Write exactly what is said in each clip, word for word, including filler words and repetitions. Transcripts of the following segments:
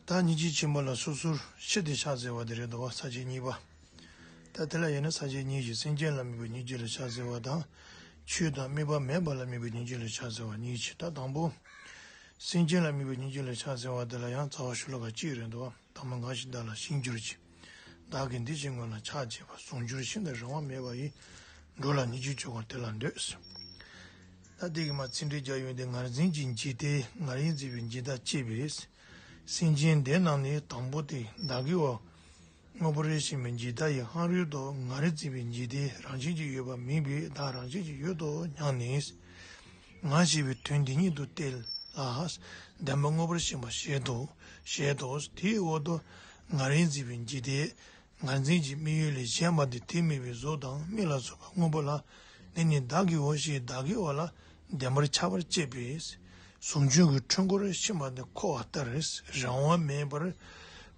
ད་སྙིང་རྗེ་ཆེན་པོ་ལ་སོ་སོར་ཤི་སྟེ་ཕྱག་འཚལ་བ་དེ་རེད་འདུག་བ། ས་བཅད་གཉིས་པ། ད་དེ་ལ་ཡིན་ན་ས་བཅད་གཉིས་ཀྱི་སེམས་ཅན་ལ་དམིགས་པའི་སྙིང་རྗེ་ལ་ཕྱག་འཚལ་བ་དང་། ཆོས་དང་དམིགས་པ་མེད་པ་ལ་དམིགས་པའི་སྙིང་རྗེ་ལ་ཕྱག་འཚལ་བ་གཉིས་ཀྱི། ད་དང་པོ། སེམས་ཅན་ལ་དམིགས་པའི་སྙིང་རྗེ་ལ་ཕྱག་འཚལ་བ་དེ་ལ་ཡང་རྩ་བ་ཤོ་ལོ་ཀ་གཅིག་རེད་འདུག་བ། དང་པོ་ང་ཞིག་བདག་ལ་ཤིན་གྱུར་ཅིག། བདག་གིས་འདི་ཕྱིར་སྔོན་ལ་ཕྱག་བྱས་པ། ཟུང་འཇུག་ཤིན་ཏུ་རང་དབང་མེད་པ་ཡིས། འགྲོ་ལ་སྙིང་རྗེ་སྐྱོབ་པར་དེ་ལ་འདོད། ད་འདི་གི་མ་ཚིག་འགྲེལ་རྒྱག་ཡོང་དུས། ངར་འཛིན་གྱི་འཇིག་རྟེན། ངར་ཡིད་འཛིན་པའི་འཇིག་ལྟ་བཅས་པས། སེམས་ཅན་འདི་རྣམས་ནི་དང་པོ་སྟེ། བདག་གིས་བ། དངོས་པོར་ཞེན་པའི་འཇིག་ལྟ་ཡི་ཕ་རོལ་ཏུ། ངར་འཛིན་པའི་འཇིག་རྟེན་རང་བཞིན་གྱིས་ཡོད་པ་མིན་པས། བདག་རང་བཞིན་གྱིས་ཡོད་དོ་སྙམ་ནས། ང་ཞེས་པའི་དོན་འདི་ཉིད་དུ་སྟེ་ལ། བདེན་པ་དངོས་པོར་ཞེན་པ་བཞེད་དོ། བཞེད་དོ། དེའི་འོག་ཏུ། ངར་འཛིན་པའི་འཇིག་རྟེན། ངར་འཛིན་གྱི་དམིགས་ཡུལ་ལས་གཞན་པ་སྟེ། དེ་དམིགས་པའི་གཟུགས་དང་མིག་ལ་སོགས་པ་དངོས་པོ་ལ། འདི་ནི་བདག་གི་འོ་ཞེས་བདག་གི་བ་ལ་བདེན་པར་ཁྱབ་པར་བྱེད་པས། ཟུང་འཇུག་གི་འཁྲུལ་འཁོར་ཕྱིན་པ་འདི་འཁོར་བ་ལྟར། རང་དབང་མེད་པར་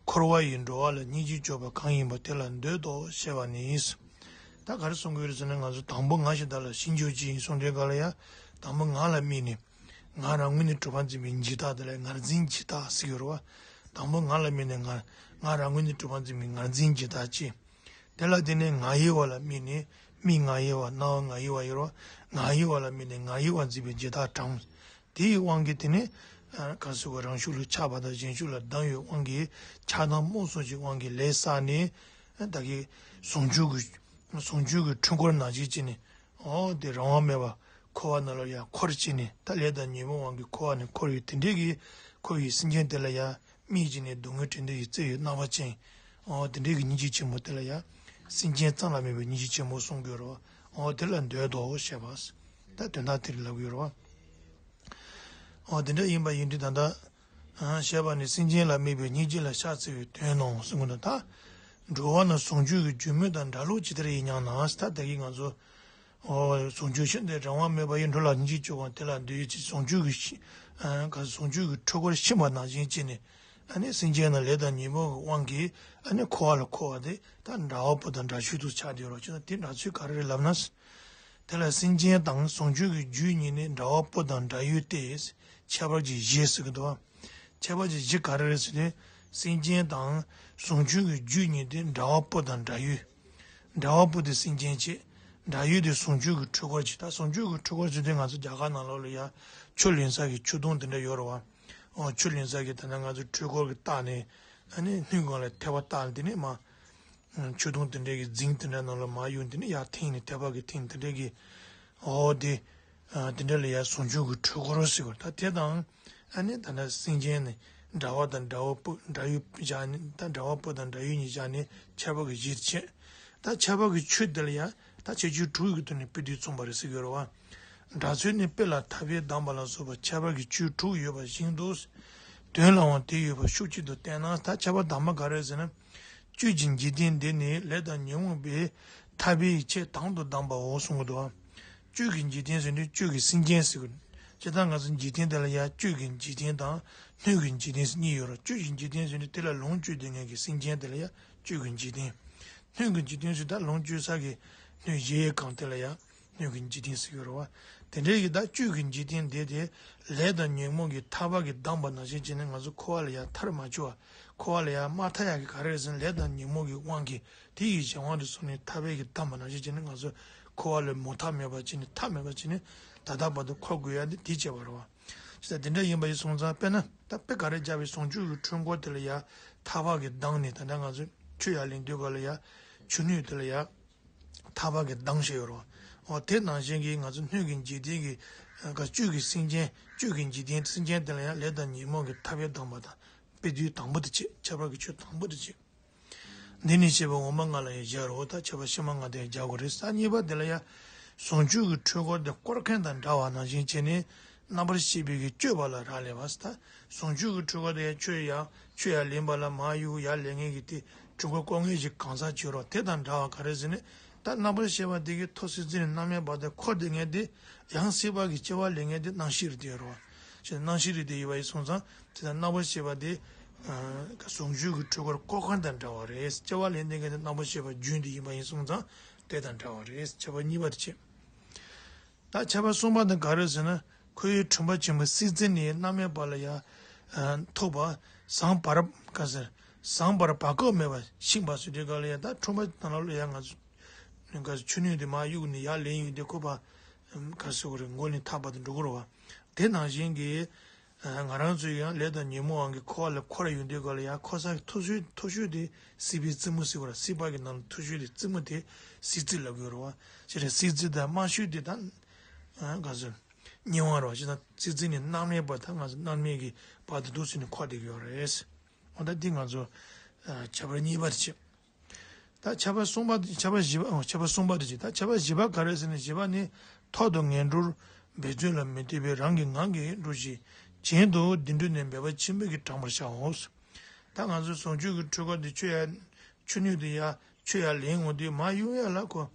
འཁོར་བ་ཡི་འགྲོ་བ་ལ་སྙིང་རྗེ་སྐྱོབ་པ་གང་ཡིན་པ་དེ་ལ་འདོད་དོ་ཞེས་པ་ནི། ད་ག་རེ་གསུང་གི་ཡོད་རེད་ཟེར་ན། ང་ཚོ་དང་པོ་ང་ཞིག་བདག་ལ་ཤིན་གྱུར་ཅིག་ཡིན་གསུངས་དུས་སྒང་ལ་ཡ། དང་པོ་ང་ལ་དམིགས་ནས། ང་རང་ངོས་ནས་གྲུབ་པར་འཛིན་པའི་འཇིག་ལྟ་དེ་ལ་ངར་འཛིན་འཇིག་ལྟ་ཟེར་གྱི་ཡོད་རེད་བ། དང་པོ་ང་ལ་དམིགས་ནས་ང་ང་རང་ངོས་ནས་གྲུབ་པར་འཛིན་པའི་ངར་འཛིན་འཇིག་ལྟ་ཅིག། དེ་ལ་བརྟེན་ནས་ང་ཡི་བ་ལ་དམིགས་ནས། མིག་ང་ཡི་བ། རྣ་བ་ང་ཡི་བ་ཡོད་རེད་བ། ང་ཡི་བ་ལ་དམིགས་ནས་ང་ཡི་བ་འཛིན་པའི་འཇིག་ལྟ་དྲངས། དེ་ཡི་དབང་གིས་དེ་ནས། ཨ། གང་ཟེར་བ། རང་ཤུགས་ལ་ཆགས་པ་དང་གཞན་ཤུགས་ལ་སྡང་བའི་དབང་གིས། ཆགས་སྡང་རྨོངས་གསུམ་གྱི་དབང་གིས་ལས་བསགས་ནས། ཨ། བདག་གིས་ཟུང་འཇུག་གི། ཟུང་འཇུག་གི་འཁྲུལ་འཁོར་ནང་བཞིན་བྱས་ནས། འོ་དེ་རང་དབང་མེད་པ་འཁོར་བ་ནང་ལ་ཡང་འཁོར་བྱས་ནས། ད་ལས་དང་ཉོན་མོངས་དབང་གིས་འཁོར་བ་ནས་འཁོར་བའི་དེ་འདྲའི་གི་འཁོར་བའི་སེམས་ཅན་དེ་ལ་ཡང་དམིགས་བྱས་ནས་སྡུག་བསྔལ་བྲལ་འདོད་ཀྱི་བརྩེ་བའི་སྣང་བ་ཅན། འོ་དེ་འདྲའི་གི་སྙིང་རྗེ་ཆེན་པོ་དེ་ལ་ཡང་སེམས་ཅན་ཙམ་ལ་དམིགས་པའི་སྙིང་རྗེ་ཆེན་པོ་གསུང་གི་ཡོད་རེད་བ། འོ་དེ་ལ་འདོད་དོ་ཞེས་པ། ད་དོན་དག་དེ་རེད་ལབ་ཀྱི་ཡོད་རེད་བ། འོ་དེ་འདྲ་ཡིན་པ་ཡིན་དུས་ད་ལྟ། ཨ། ཞེས་པ་ནི་སེམས་ཅན་ལ་དམིགས་པའི་སྙིང་རྗེ་ལ་ཕྱག་འཚལ་བའི་དོན་ནོ་གསུངས་ནས། ད་འགྲོ་བ་ནི་ཟུང་འཇུག་གི་རྒྱུ་མོས་དང་འདྲ་ལུགས་ཇི་ལྟར་ཡིན་སྙམ་ན། ད་ད་གིན་ང་ཚོ། འོ་ཟུང་འཇུག་ཤིན་ཏུ་རང་དབང་མེད་པ་ཡིས། འགྲོ་ལ་སྙིང་རྗེ་སྐྱོབ་པ་དེ་ལ་འདོད་ཅེས་ཟུང་འཇུག་གི་ཤི། ཨ། ག་ཟུང་འཇུག་གི་འཁྲུལ་འཁོར་ཕྱིན་པ་ནང་བཞིན་བྱས་ནས། ཨ་ནི་སེམས་ཅན་ནི་ལས་དང་ཉོན་མོངས་ཀྱི་དབང་གིས། ཨ་ནི་འཁོར་བ་ལ་འཁོར་བ་དེ་ད་འདྲ་བ་པོ་དང་འདྲ་ཡུལ་དུ་ཆགས་བསྡད་ཡོད་རེད་བ། ཅེ་ན་དེ་འདྲ་ཚུལ་ག་རེ་རེད་ལབ་ན། དེ་ལ་སེམས་ཅན་དང་ཟུང་འཇུག་གི་རྒྱུ་གཉིས་ནི་འདྲ་བ་པོ་དང་འདྲ་ཡུལ་ཏེ། ཁྱད་པར་གྱི་གཞི་ཟེར་གྱི་འདུག་བ། ཁྱད་པར་གྱི་གཞི་ག་རེ་རེད་ཟེར་ཏེ། སེམས་ཅན་དང་ཟུང་འཇུག་གི་རྒྱུ་གཉིས་དེ་འདྲ་བ་པོ་དང་འདྲ་ཡུལ། འདྲ་བ་པོ་དེ་སེམས་ཅན་བྱས། འདྲ་ཡུལ་དེ་ཟུང་འཇུག་གི་འཁྲུལ་འཁོར་བྱས། ད་ཟུང་འཇུག་གི་འཁྲུལ་འཁོར་ཟེར་དུས་ང་ཚོ་རྒྱ་གར་ནང་ལོགས་ལ་ཡ་ཆུ་ལེན་ས་གི་ཆུ་དུང་དེ་འདྲ་ཡོད་རེད་བ། འོ་ཆུ་ལེན་ས་གི་ད་ནང་ང་ཚོ་འཁྲུལ་འཁོར་གྱིས་བཏགས་ནས། ཨ་ནི་སྣུམ་སྒང་ལ་ཐལ་བ་བཏགས་ནས། དེ་ནས་མར་ཆུ་དུང་དེ་འདྲ་གི་རྫིང་དེ་འདྲ་ནང་ལ་མར་གཡུགས། དེ་ནས་ཡར་འཐེན་ནས། ཐལ་བ་གིས་འཐེན། དེ་འདྲ་གི། འོ་དེ། ཨ། དེ་འདྲ་ལ་ཡ་ཟུང་འཇུག་གི་འཁྲུལ་འཁོར་ཟེར་གྱི་ཡོད་རེད། ད་དེ་དང་། ཨ་ནི་ད་ལྟ་སེམས་ཅན་ནི་འདྲ་བ་དང་འདྲ་བ་པོ་འདྲ་ཡུལ་བཞག་ནས། ད་འདྲ་བ་པོ་དང་འདྲ་ཡུལ་གཉིས་བཞག་ནས་ཁྱད་པར་གྱི་གཞི་བྱས། ད་ཁྱད་པར་གྱི་ཆོས་དེ་ལ་ཡ་ད་ཁྱད་ཆོས་དྲུག་གི་ཐོག་ནས་དཔེ་དེ་མཚུངས་པ་རེད་ཟེར་གྱི་ཡོད་རེད་བ། འདྲ་ཚུལ་ནི་དཔེ་ལ་ཐར་པའི་གདམས་པ་ལ་སོགས་པ་ཁྱད་པར་གྱི་ཆོས་དྲུག་ཡོད་པ་བཞིན་དུ། དོན་ལའང་དེ་ཡོད་པ་ཤུགས་གཅིག་ཏུ་བསྟན་ན། ད་ཁྱད་པར་དང་པོ་ག་རེ་ཟེར་ན། གཅོད་ཀྱི་འཇིག་རྟེན་འདི་ནི་ལས་དང་ཉོན་མོངས་པའི་ཐར་པའི་ཆེས་དང་དུ་བསྡམས་པའོ་གསུང་གི་འདུག་བ། གཅོད་ཀྱི་འཇིག་རྟེན་ཟེར་དུས་གཅོད་ཀྱི་སེམས་ཅན་ཟེར་གི། སྤྱིར་བཏང་ང་ཚོ་འཇིག་རྟེན་འདི་ལ་ཡ་གཅོད་ཀྱི་འཇིག་རྟེན་དང་སྣོད་ཀྱི་འཇིག་རྟེན་ཟེར་གཉིས་ཡོད་རེད། གཅོད་ཀྱི་འཇིག་རྟེན་ཟེར་དུས་དེ་ལ་ལོངས་སྤྱོད་སྡོད་མཁན་གྱི་སེམས་ཅན་དེ་ལ་ཡ་གཅོད་ཀྱི་འཇིག་རྟེན། སྣོད་ཀྱི་འཇིག་རྟེན་ཟེར་ད་ལོངས་སྤྱོད་ས་གི་སྣོད་གཞལ་ཡས་ཁང་དེ་ལ་ཡ་སྣོད་ཀྱི་འཇིག་རྟེན་ཟེར་གྱི་ཡོད་རེད་བ། དེ་འདྲའི་གི་ད་གཅོད་ཀྱི་འཇིག་རྟེན་འདི་དེ་ལས་དང་ཉོན་མོངས་ཀྱི་ཐར་པ་གིས་བསྡམས་པ་ནང་བཞིན་བྱས་ནས་ང་ཚོ་འཁོར་བ་ལ་ཡ་ཐར་མ་བཅུག་པ། འཁོར་བ་ལ་ཡ་མ་ཐར་ཡག་གི་ག་རེ་རེད་ཟེར་ན། ལས་དང་ཉོན་མོངས་ཀྱི་དབང་གིས་དེ་ཡི་གཞན་དབང་དུ་སོང་ནས་ཐར་པ་གིས་བསྡམས་པ་ནང་བཞིན་བྱས་ནས་ང་ཚོ་འཁོར་བ་ལས་མུ་མཐའ་མེད་པ་བྱས་ནས་ཐར་མེད་པ་བྱས་ནས་ད་ལྟ་བར་དུ་འཁོར་དགོས་ཡ་དེ་དེ་བྱས་པ་རེད་བ། ཅི་ལྟར་དེ་འདྲ་ཡིན་པ་ཡིན་སོང་ཙང་། དཔེར་ན་ད་དཔེ་ག་རེ་བརྒྱབ་པའི་ཟུང་འཇུག་གི་འཁྲུལ་འཁོར་དེ་ལ་ཡ་ཐར་པ་གིས་བསྡམས་ནས། ད་ལྟ་ང་ཚོ་ཆུ་ཡར་ལེན་དུས་སྒང་ལ་ཡ་ཆུ་སྣོད་དེ་ལ་ཡ་ཐར་པ་གིས་བསྡམས་བཞག་ཡོད་རེད་བ། འོ་དེ་ནང་བཞིན་གྱི་ང་ཚོ་སྣོད་ཀྱི་འཇིག་རྟེན་གྱི། ཨ། གཅོད་ཀྱི་སེམས་ཅན། གཅོད་ཀྱི་འཇིག་རྟེན་སེམས་ཅན་དེ་ལ་ཡང་ལས་དང་ཉོན་མོངས་ཀྱི་ཐར་པས་བསྡམས་པ་དང་། དཔེ་དེ་དང་པོ་དེ་བྱས། ཁྱད་པར་གྱི་ཆོས་དང་པོ་དེ་བྱས། འདི་ནི་བྱས་པ་ངོ་མ་ལྔ་ལ་ཡང་སྦྱར་རོ། ད་ཁྱད་པར་ཕྱི་མ་ལྔ་དེ་ཡང་སྦྱར་དགོས་རེད། ད་གཉིས་པ་དེ་ལ་ཡང་ཟུང་འཇུག་གི་འཁྲུལ་འཁོར་དེ་བསྐོར་མཁན་དང་འདྲ་བ་ནང་བཞིན་བྱས་ནས། རྣམ་པར་ཤེས་པའི་གི་སྤྱོད་པ་ལ་རག་ལས་པ། ད་ཟུང་འཇུག་གི་འཁྲུལ་འཁོར་དེ་ཡང་ཆུ་ཡར། ཆུ་ཡར་ལེན་པ་ལ་མར་གཡུག་ཡར་ལེན་མཁན་གྱི་དེ་འཁྲུལ་འཁོར་བསྐོར་མཁན་ཞིག་གང་ཟག་བྱེད་རོགས། དེ་དང་འདྲ་བ་ག་རེ་ཟེར་ན། ད་རྣམ་པར་ཤེས་པ་དེ་གི་ཐོག་སེ་ཚེ་ནས་རྣམ་སྨིན་བར་དུ་འཁོར་བསྡད་མཁན་དེ། ཡང་སྲིད་པ་གི་སྐྱེ་བ་ལེན་མཁན་དེ་རྣམ་ཤེས་རིགས་དེ་ཡོད་རེད་བ། ཞེས་རྣམ་ཤེས་རིགས་དེ་ཡིན་པ་ཡིན་སོང་ཙང་། དེ་དང་རྣམ་པར་ཤེས་པ་དེ། ཨ། ཟུང་འཇུག་གི་འཁྲུལ་འཁོར་བསྐོར་མཁན་དང་འདྲ་བ་རེད། སྐྱེ་བ་ལེན་བསྡད་མཁན་དེ་རྣམ་པར་ཤེས་པ་རྒྱུན་དེ་ཡིན་པ་ཡིན་སོང་ཙང་། དེ་དང་འདྲ་བ་རེད། ཁྱད་པར་གཉིས་པ་དེ་བྱས། ད་ཁྱད་པར་གསུམ་པ་དེ་ག་རེ་ཟེར་ན། ཁོ་བོའི་འཁྲུན་པ་ཆེན་པོ་སྲིད་རྩེ་ནས་རྣམ་སྨིན་བར་ལ་ཡང་ཐུག་པ། ཟངས་བར་ག་ཟེར། ཟངས་བར་བར་སྐབས་མེད་པར་ཤིང་བར་ཟེར་དུས་སྐབས་ལ་ཡ། ད་ཁྲོན་པ་དང་ལ་ལ་ཡ་ང་ཚོ་ག་ཟེར། ཆུ་སྣོད་དེ་མར་གཡུགས་ནས་ཡར་ལེན་ཡོང་དུས་ཁོ་པ་ག་ཟེར་དགོས་རེད། མགོ་ནས་ཐག་པ་དེ་འགྲོ་གི་རེད་བ། དེ་ནང་བཞིན་གྱི་ང་རང་ཚོའི་ཡང་ལས་དང་ཉོན་མོངས་དབང་གིས་འཁོར་བ་ལ་འཁོར་ཡོང་དུས་སྐབས་ལ་ཡ། འཁོར་ས་གི་མཐོ་ཤོས་མཐོ་ཤོས་དེ་སྲིད་པའི་རྩེ་མོ་ཟེར་བ་ར། སྲིད་པ་གི་ནང་ལ་མཐོ་ཤོས་དེ་རྩེ་མོ་དེ་སྲིད་རྩེ་ལབ་ཀྱི་ཡོད་རེད་བ། ཞེས་རེད། སྲིད་རྩེ་དང་དམའ་ཤོས་དེ་ད་ག་ཟེར། སྙན་དབང་རེད་བ། ཅི་ད་སྲིད་རྩེ་ནས་མནར་མེད་བར། ད་ང་ཚོ་མནར་མེད་ཀྱི་བར་དུ་འདུག་ཟེར་ནས་འཁོར་བསྡད་ཀྱི་ཡོད་རེད། འོ་ད་འདི་ང་ཚོ་ཨ་ཁྱད་པར་གཉིས་པ་རེད་བྱས། ད་ཁྱད་པར་གསུམ་པ། ཁྱད་པར་བཞི་པ། ཨོ། ཁྱད་པར་གསུམ་པ་རེད་བྱས། ད་ཁྱད་པར་བཞི་པ་ག་རེ་ཟེར་ན། བཞི་པ་ནི་ཐོག་ཏུ་ངན་འགྲོར་འབད་བརྩོན་ལ་མི་ལྟོས་པའི་རང་གི་ངང་གིས་འགྲོ་ཞིང་གཞན་དུ་བདེ་འགྲོ་ནི་འབད་པ་ཆེན་པོས་ཀྱིས་དྲངས་པར་བྱའོ། ད་ང་ཚོ་ཟུང་འཇུག་གི་འཕྲུལ་ཁ་དེ་ཆུ་ཡ། ཆུ་སྣོད་དེ་ཡ། ཆུ་ཡར་ལེན་འོང་དུས་མར་གཡུག་ཡ་ལ་ཁོ་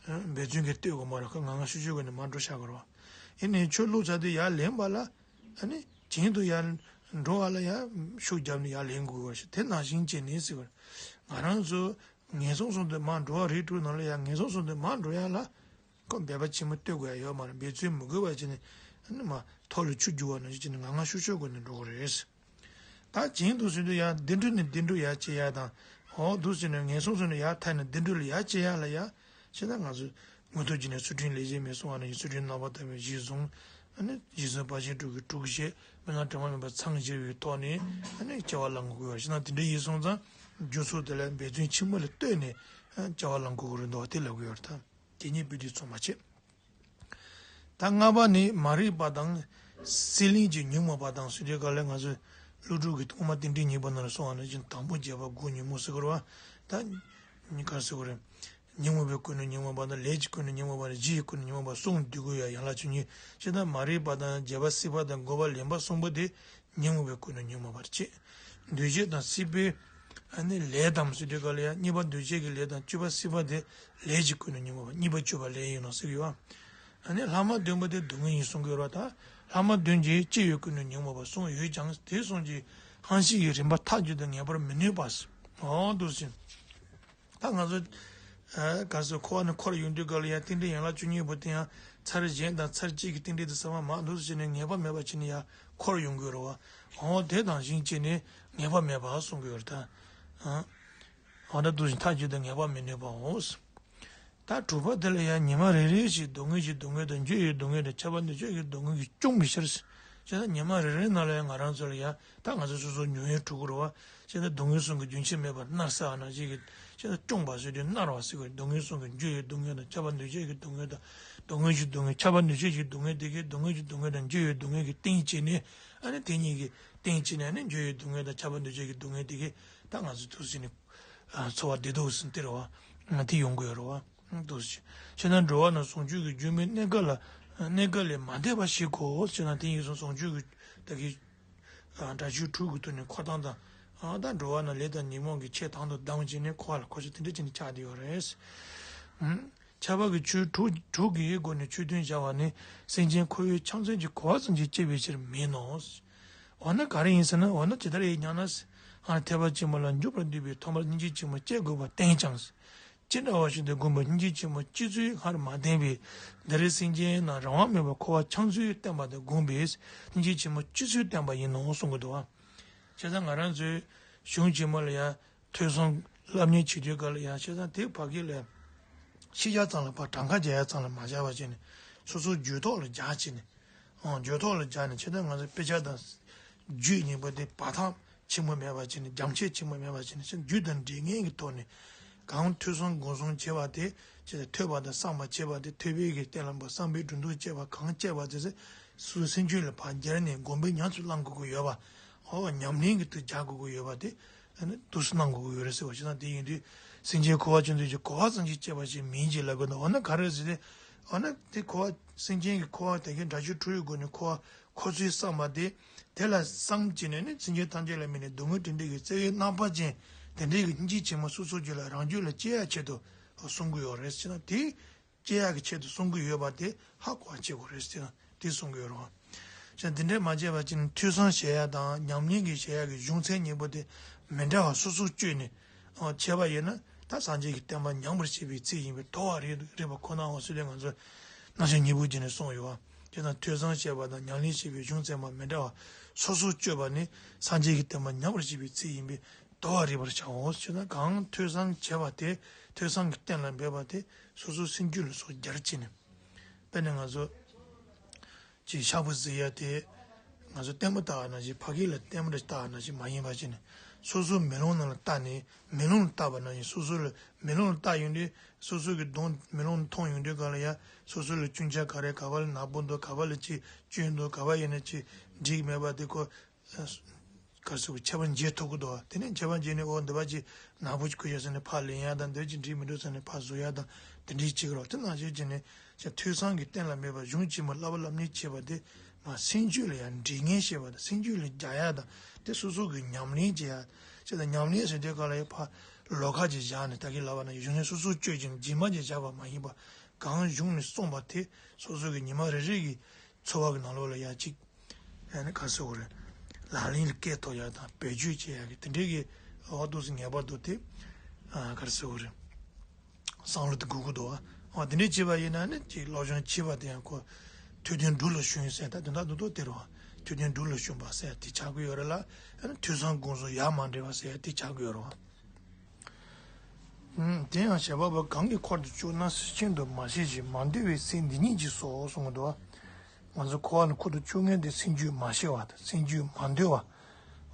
འབད་བརྩོན་གྱིས་ལྟོས་དགོས་མ་རེད། ཁོ་ངང་ངམ་ཤུགས་ཤུགས་ཀྱིས་ནི་མར་འགྲོ་བཞག་དགོས་རེད་བ། ཡིན་ནའི་ཆུ་བླུགས་ཚར་དུས་ཡར་ལེན་པ་ལ། ཨ་ནི་གཞན་དུ་ཡར་འགྲོ་བ་ལ་ཡར་ཤུགས་བརྒྱབ་ནས་ཡར་ལེན་དགོས་པ་ཞིག་དེ་ནང་བཞིན་བྱས་ནས་ཟེར་བ། ང་རང་ཚོ་ངན་སོང་གསུམ་དུ་མར་འགྲོ་བ་རིགས་དྲུག་ནང་ལ་ཡ། ངན་སོང་གསུམ་དུ་མར་འགྲོ་ཡ་ལ་ཁོ་འབད་པ་ཆེན་པོ་ལྟོས་དགོས་ཡ་ཡོད་མ་རེད། འབད་བརྩོན་མི་དགོས་པ་བྱས་ནས། ཨ་ནི་མར་ཐོག་ལ་ཆུ་རྒྱུག་པ་ནང་བཞིན་བྱས་ནས་ངང་ངམ་ཤུགས་ཤུགས་སྒོ་ནས་འགྲོ་གི་རེད། ད་གཞན་དུ་ཟེར་དུས་ཡ། བདེ་འགྲོ་ནས་བདེ་འགྲོ་ཡར་སྐྱེ་ཡ་དང་། འོ་འདུག་ཟེར་ནས་ངན་སོང་གསུམ་ནས་ཡར་ཐར་ནས་བདེ་འགྲོ་ལ་ཡར་སྐྱེ་ཡ་ལ་ཡ། བྱས་ན་ང་ཚོ་མངོན་མཐོ་རྒྱུད་ནས་ཚུལ་ཁྲིམས་ལས་བྱེད་མི་གསུང་བ་ནང་བཞིན་ཚུལ་ཁྲིམས་རྣམ་པར་དག་པའི་གཞི་བཟུང་། ཨ་ནི་གཞི་བཟུང་བར་ཆད་དྲུག་གི་དྲུག་བཤད། སྨོན་ལམ་དྲི་མ་མེད་པར་ཚངས་བྱེད་པའི་ཐོག་ནས། ཨ་ནི་སྐྱེ་བ་བླང་དགོས་ཀྱི་ཡོད་རེད། བྱས་ན་དེ་འདྲ་ཡིན་སོང་ཙང་རྒྱུ་ཚོགས་དེ་ལ་འབད་བརྩོན་ཆེན་པོ་ལ་ལྟོས་ནས། ཨ། སྐྱེ་བ་བླང་དགོས་ཀྱི་རེད་འདུག་བ། དེ་ལབ་ཀྱི་ཡོད་རེད། ད་དེ་གཉིས་པོ་དེ་ཚང་མ་བྱས། ད་ལྔ་པ་ནི་མ་རིག་པ་དང་། སྲེད་ལེན་གྱི་ཉོན་མོངས་པ་དང་ཟེར་དུས་སྐབས་ལ། ང་ཚོས་ཀླུ་སྒྲུབ་ཀྱི་དབུ་མ་རྟེན་འབྲེལ་གཉིས་པ་ནང་ལ་གསུངས་པ་ནང་བཞིན་དང་པོ་རྒྱས་པ་དགུ་ཉོན་མོངས་ཟེར་གྱི་རེད་བ། ད་གཉིས་ཀ་ཟེར་གྱི་རེད། ཉོན་མོངས་པའི་ཀུན་ནས་ཉོན་མོངས་པ་དང་། ལས་ཀྱི་ཀུན་ནས་ཉོན་མོངས་པ་དང་། བཞི་ཡི་ཀུན་ནས་ཉོན་མོངས་པ་གསུམ་འདུས་དགོས་ཡ། ཡན་ལག་བཅུ་གཉིས། ཇི་ལྟར་མ་རིག་པ་དང་རྒྱས་པ་སྲེད་པ་དང་། རྒོད་པ་ལེན་པ་གསུམ་པོ་དེ་ཉོན་མོངས་པའི་ཀུན་ནས་ཉོན་མོངས་པར་བྱེད། འདུས་བྱས་དང་སྲིད་པའི། ཨ་ནི་ལས་དང་ཟེར་དུས་སྐབས་ལ་ཡ། གཉིས་པ་འདུས་བྱས་ཀྱི་ལས་དང་། བཅུ་པ་སྲིད་པ་དེ་ལས་ཀྱི་ཀུན་ནས་ཉོན་མོངས་པ། གཉིས་པ་སྤྱོད་པ་ལས་ཡིན་ནོ་ཟེར་གྱི་ཡོད། ཨ་ནི་ལྷག་མ་བདུན་པོ་དེ་སྡུག་བསྔལ་ཡིན་གསུང་གི་ཡོད་རེད་བ། ད་ལྷག་མ་བདུན་གྱིས་སྐྱེ་བའི་ཀུན་ནས་ཉོན་མོངས་པ་གསུམ་ཡོད་ཀྱང་། དེ་གསུམ་གྱི་ཧང་ཤིས་ཀྱི་རིམ་པ་མཐའ་གཅིག་ཏུ་ངེས་པར་མི་ནུས་པ། འོ་འདུག་ཟེར། ད་ང་ཚོ་ཨ་ག་ཟེར། འཁོར་བ་ནས་འཁོར་ཡོང་དུས་སྐབས་ལ་ཡ། རྟེན་འབྲེལ་ཡན་ལག་བཅུ་གཉིས་པོ་དེ་ཡང་ཚར་གཞན་དང་ཚར་གཅིག་གི་རྟེན་འབྲེལ་དེ་ཚང་མ་མར་འདུག་ཟེར་ནས་ངེས་པ་མེད་པ་བྱས་ནས་ཡ་འཁོར་ཡོང་གི་ཡོད་རེད་བ། འོ་དེ་ནང་བཞིན་བྱས་ནས་ངེས་པ་མེད་པ་གསུང་གི་ཡོད་རེད་ད། ཨ། འོ་ད་འདུག་ཟེར། མཐའ་གཅིག་ཏུ་ངེས་པ་མི་ནུས་པའོ། ད་དྲུག་པ་དེ་ལ་ཡང་ཉི་མ་རེ་རེ་བཞིན་སྡུག་བསྔལ་གྱི་སྡུག་བསྔལ་དང་། འགྱུར་བའི་སྡུག་བསྔལ་དང་། ཁྱབ་པ་འདུ་བྱེད་ཀྱི་སྡུག་བསྔལ་གྱིས་བསྐྱོང་བའི་ཕྱིར། བྱས་ན་ཉི་མ་རེ་རེའི་ནང་ལ་ཡང་ང་རང་ཚོ་ལ་ཡང་། ད་ང་ཚོ་སོ་སོ་མྱོང་ཡས་འགྲོ་གི་རེད་བ། བྱས་ན་སྡུག་བསྔལ་གསུམ་གྱིས་རྒྱུན་ཆད་མེད་པར་མནར་བསྡད་པ་ནང་བཞིན་གྱི། བྱས་ན་བསྐྱོང་བ་ཟེར་དུས་མནར་བ་ཟེར་གྱི་རེད། སྡུག་བསྔལ་གསུམ་གྱིས། འགྱུར་བའི་སྡུག་བསྔལ་དང་། ཁྱབ་པ་འདུ་བྱེད་ཀྱི་སྡུག་བསྔལ་དང་། སྡུག་བསྔལ་གྱི་སྡུག་བསྔལ། ཁྱབ་པ་འདུ་བྱེད་ཀྱི་སྡུག་བསྔལ་དེ་གའི་སྡུག་བསྔལ་གྱི་སྡུག་བསྔལ་དང་། འགྱུར་བའི་སྡུག་བསྔལ་དང་འགྱུར་བའི་སྡུག་བསྔལ་དང་བཅས་ནས། ཨ་ནི་དེ་གཉིས་ཀྱི་སྟེང་བྱས་ནས། ཨ་ནི་འགྱུར་བའི་སྡུག་བསྔལ་དང་ཁྱབ་པ་འདུ་བྱེད་ཀྱི་སྡུག་བསྔལ་དེ་གའི་ད་ང་ཚོ་འདུག་ཟེར་ནས། ཨ། འཚོ་བ་བདེ་སྡུག་ཟེར་དེ་རེད་བ། དེ་ཡོང་གི་ཡོད་རེད་བ། འདུག་ཟེར། བྱས་ན་འགྲོ་བ་རྣམས་ཟུང་འཇུག་གི་སྒྱུ་མའི་གནས་སྐབས་ལ། གནས་སྐབས་ལས་མ་འདས་པ་ཞིག་གོ། བྱས་ན་དེ་ཡིན་སོང་ཟུང་འཇུག་གི་ད་གི། ཨ། སྒྲ་ཆོས་དྲུག་གི་ཐོག་ནས་འཁོར་སྟངས་དང་། ཨ། ད་འགྲོ་བ་རྣམས་ལས་དང་ཉོན་མོངས་ཀྱི་ཆས་དང་དུ་བསྡམས་བྱས་ནས་འཁོར་བ་ལ་འཁོར་ཆ་དེ་འདྲ་བྱས་ནས་ཆགས་བསྡད་ཡོད་རེད། ཨུམ། ཁྱབ་པ་གི་ཆོས་དྲུག་དྲུག་གི་སྒོ་ནས་ཆོས་སྟོན་བྱ་བ་ནི། སེམས་ཅན་འཁོར་བའི་ཕྱག་མཚན་གྱི་གོ་བ་ཙམ་ཞིག་སྤྱད་པའི་ཕྱིར་མིན་ནོ། འོ་ན་ག་རེ་ཡིན་ཟེར་ན། འོ་ན་ཇི་ལྟར་ཡིན་སྙམ་ན། སྔར་ཐེག་པ་ཆེན་པོ་ལ་འཇུག་པར་འདོད་པས་ཐོག་མར་སྙིང་རྗེ་ཆེན་པོ་སྐྱེ་དགོས་པར་བསྟན་ཀྱང་། ཅི་འདྲ་བ་ཞིག་ཏུ་བསྒོམས་པས་སྙིང་རྗེ་ཆེན་པོ་སྐྱེ་ཚུལ་སྔར་མ་བསྟན་པས། འདིར་སེམས་ཅན་རྣམས་རང་དབང་མེད་པར་འཁོར་བར་འཁྱམས་ཚུལ་བསྟན་པ་དང་བསྒོམས་པས་སྙིང་རྗེ་ཆེན་པོ་སྐྱེ་ཚུལ་བསྟན་པ་ཡིན་ནོ་གསུང་གི་འདུག་བ། བྱས་ཙང་ང་རང་ཚོའི་གཞུང་ཆེན་མོ་ལ་ཡང་ཐོས་བསམ་སློབ་གཉེར་བྱེད་དུས་སྐབས་ལ་ཡང་། བྱས་ཙང་དེ་ཕ་གི་ལ་ཤེས་བྱ་ཙམ་ལ་ཕར་གྲངས་ཀ་རྒྱག་ཡ་ཙམ་ལ་མ་བྱས་པ་བྱས་ནས། སོ་སོའི་རྒྱུད་ཐོག་ལ་རྒྱག་བྱས་ནས། ཨང་། རྒྱུད་ཐོག་ལ་སྦྱར་ནས། བྱས་ཙང་ང་ཚོ་དཔེ་ཆ་དང་རྒྱུད་གཉིས་པོ་དེ་བར་ཐག་ཆེན་པོ་མེད་པ་བྱས་ནས། རྒྱ་ཆེ་ཆེན་པོ་མེད་པ་བྱས་ནས། བྱས་ཙང་རྒྱུད་དང་འབྲེལ་མཁན་གྱི་ཐོག་ནས་གང་ཐོས་བསམ་སྒོམ་གསུམ་བྱས་པ་དེ། བྱས་ཙང་ཐོས་པ་དང་བསམ་པ་བྱས་པ་དེ། ཐོས་པའི་གི་རྟེན་ལ་བསམ་པའི་སྒྲོ་འདོགས་བཅད་པ་གང་བཅད་པ་དེ་ཚོ་སོ་སོའི་སེམས་རྒྱུད་ལ་ཕར་སྦྱར་ནས་སྒོམ་པའི་ཉམས་སུ་བླང་དགོས་ཀྱི་ཡོད་པ། འོ། ཉམས་ལེན་གྱི་དུ་སྦྱར་དགོས་ཀྱི་ཡོད་པ་དེ། ཨ་ནི་འདུག་སེ་གནང་དགོས་ཀྱི་ཡོད་རེད་ཟེར་བ། བྱས་ཙང་དེ་ཡིན་དུས་སེམས་ཅན་འཁོར་བ་ཅན་དུ་གོ་བ་ཙམ་ཞིག་སྤྱད་པ་ཞིག་མིན་ཞེས་ལབ་ཀྱི་འདུག་འོ་ན་ག་རེ་ཟེར་ཏེ། འོ་ན་དེ་འཁོར་བ། སེམས་ཅན་གྱི་འཁོར་བ་དེ་གའི་སྒྲ་ཆོས་དྲུག་གི་སྒོ་ནས་འཁོར་བ་འཁོར་ཚུལ་བསམ་པ་དེ། དེ་ལ་བསམ་བྱས་ནས་ནི་སེམས་ཅན་ཐམས་ཅད་ལ་དམིགས་ནས་སྡུག་བསྔལ་དྲི་མྲོད་ཀྱི་བརྩེ་བའི་རྣམ་པ་ཅན་དེ་འདྲའི་གི་སྙིང་རྗེ་ཆེན་མོ་སོ་སོའི་རྒྱུད་ལ། རང་རྒྱུད་ལ་སྐྱེ་ཡ་ཆེད་དུ་གསུང་གི་ཡོད་རེད་ཟེར་ན། དེ་སྐྱེ་ཡག་གི་ཆེད་དུ་གསུང་གི་ཡོད་པ་དེ་ཧ་གོ་བ་བྱེད་དགོས་རེད་ཟེར་ན། དེ་གསུང་གི་ཡོད་རེད། བྱས་ཙང་དེ་འདྲས་མ་བྱས་པ་ཅིན་ཐོས་བསམ་བྱེད་ཡག་དང་ཉམས་ལེན་གྱི་བྱེད་ཡག་གི་གཞུང་ཚན་གཉིས་པོ་དེ་མི་འདྲ་བ་སོ་སོར་བཅོས་ནས། ཨོ། བྱས་པ་ཡིན་ན། ད་སངས་རྒྱས་ཀྱི་བསྟན་པ་ཉམས་པར་བྱེད་པའི་ཚིག་ཡིན་པས་དོར་བ་རེད་རེད་པ་ཁོ་ནའོ་ཟེར་ཏེ་ང་ཚོས་རྣམ་གཞག་གཉིས་པོ་བྱས་ནས་གསུངས་ཡོད་པ། བྱས་ཙང་ཐོས་བསམ་བྱེད་པ་དང་ཉམས་ལེན་བྱེད་པའི་གཞུང་ཚན་མ་མི་འདྲ་བ་ སོ་སོར་སྤྱོད་པ་ནི་སངས་རྒྱས་ཀྱི་བསྟན་པ་ཉམས་པར་བྱེད་པའི་ཚིག་ཡིན་པས་དོར་བ་རིག་པར་བྱའོ་ཞེ་ན། གང་ཐོས་བསམ་བྱས་པ་དེ་ཐོས་བསམ་གྱི་རྟེན་ལ་འབེབས་པ་དེ་སོ་སོའི་སེམས་རྒྱུད་ལ་སོགས་རྒྱ་ཆེ་ནས། དཔེར་ན་ང་ཚོ་ཅིག་ཤ་བོ་གཟིག་ཡ་དེ་ང་ཚོ་ལྟད་མོ་ལྟ་བ་ནང་བཞིན་ཕ་གི་ལ་ལྟད་མོ་ལྟ་བ་ནང་བཞིན་མ་ཡིན་པ་ཅིག་ནས། སོ་སོའི་མེ་ལོང་ནང་ལ་ལྟ་ནས་མེ་ལོང་ལ་ལྟ་བ་ནང་བཞིན། སོ་སོ་ལ་མེ་ལོང་ལ་ལྟ་ཡོང་དུས་སོ་སོ་གི་གདོང་མེ་ལོང་མཐོང་ཡོང་དུས་ག་ལ་ཡ་སོ་སོ་ལ་སྐྱོན་ཆ་ག་རེ། ག་བ་ལ་ནག་པོ་འདུག་ག་བ་ལ་ཅིག་སྐྱོན་འདུག་ག་བ་ཡིན་ན་ཅིག་འགྲིག་མེད་པ་དེ་ཁོ་ག་སུ་ཁྱད་པར་འབྱེད་ཐུབ་ཀྱི་འདུག་དེ་ནས་ཁྱད་པར་འབྱེད་ནས་ཨོ་འདི་བ་ཅིག་ནག་པོ་ཅིག་ཁུ་ཡ་ཟེར་ནས་ཕར་ལེན་ཡ་དང་། འདི་བ་ཅིག་འགྲིག་མི་འདུག་ཟེར་ནས་ཕར་བཟོ་ཡ་དང་། དེ་འདྲའི་ཅིག་རོ། དེ་ནང་བཞིན་བྱས་ནས་ཅིག་ཐོས་བསམ་གྱི་རྟེན་ལ་འབེབས་པ་གཞུང་ཆེན་མོ་བསླབ་པ་སློབ་གཉེར་བྱེད་པ་དེ་མ་སེམས་རྒྱུད་ལ་ཡང་འདྲི་ངེས་བྱེད་པ་དང་། སེམས་རྒྱུད་ལ་རྒྱག་ཡ་དང་། དེ་སོ་སོ་གི་ཉམས་ལེན་བྱེད་ཡ། ཅེས་དང་ཉམས་ལེན་ཟེར་དུས་ག་ལ་ཡ་ཕར་ལོགས་ཀ་ཅིག་བཞག་ནས་ད་གིན་ལབ་པ་ན་གཞུང་ནས་སོ་སོ་སྤྱོད་ཅིང་རྗེས་མ་ཅིག་བཞག་པ་མ་ཡིན་པ། གང་གཞུང་ནས་གསུངས་པ་དེ་སོ་སོ་གི་ཉི་མ་རེ་རེ་གི་འཚོ་བ་གི་ནང་ལོགས་ལ་ཡ་ཅིག་ཨ་ནི་ག་རེ་ཟེར་དགོས་རེད། ལག་ལེན་ལ་བཀལ་ཐུབ་ཡ་དང་བེད་སྤྱོད་བྱེད་ཡ་གི་དེ་འདྲའི་གི་འོ་འདུག་སེ་ངེས་པར་དུ་དེ་ཨ་ག་རེ་ཟེར་དགོས་རེད། བསམ་བློ་དེ་དགོས་ཀྱི་འདུག་ཨ། འོ་དེ་འདྲའི་བྱས་པ་ཡིན་ན་ནི་ཅིག་སློབ་སྦྱོང་བྱེད་པ་དེ་ཡང་ཁོ་ཐོས་དོན་སྒྲུབ་ལ་ཞུགས་ཟེར་ད་དོན་དག་རྡོག་རྡོག་དེ་རེད་བ། ཐོས་དོན་སྒྲུབ་ལ་ཞུགས་པ་ཟེར་ཡ་དེ་ཆགས་ཀྱི་ཡོད་རེད་ལ། ཨ་ནི་ཐོས་བསམ་སྒོམ་གསུམ་ཡར་མར་འདྲེས་པ་ཟེར་ཡ་དེ་ཆགས་ཀྱི་ཡོད་རེད་བ། ཨུམ། དེ་ཡང་བྱེད་པ་པོ་གང་གིས་འཁོར་དུ་བཅུག་ན། ཤིན་ཏུ་མ་ཤེས་ཤིང་མ་འདུལ་བའི་སེམས་འདི་ཉིད་ཀྱིས་སོ་གསུངས་འདུག་ང་ཚོ་འཁོར་བ་ལ་འཁོར་དུ་བཅུག་མཁན་དེ་སེམས་རྒྱུད་མ་ཤེས་པ་དང་སེམས་རྒྱུད་མ་འདུལ་བ།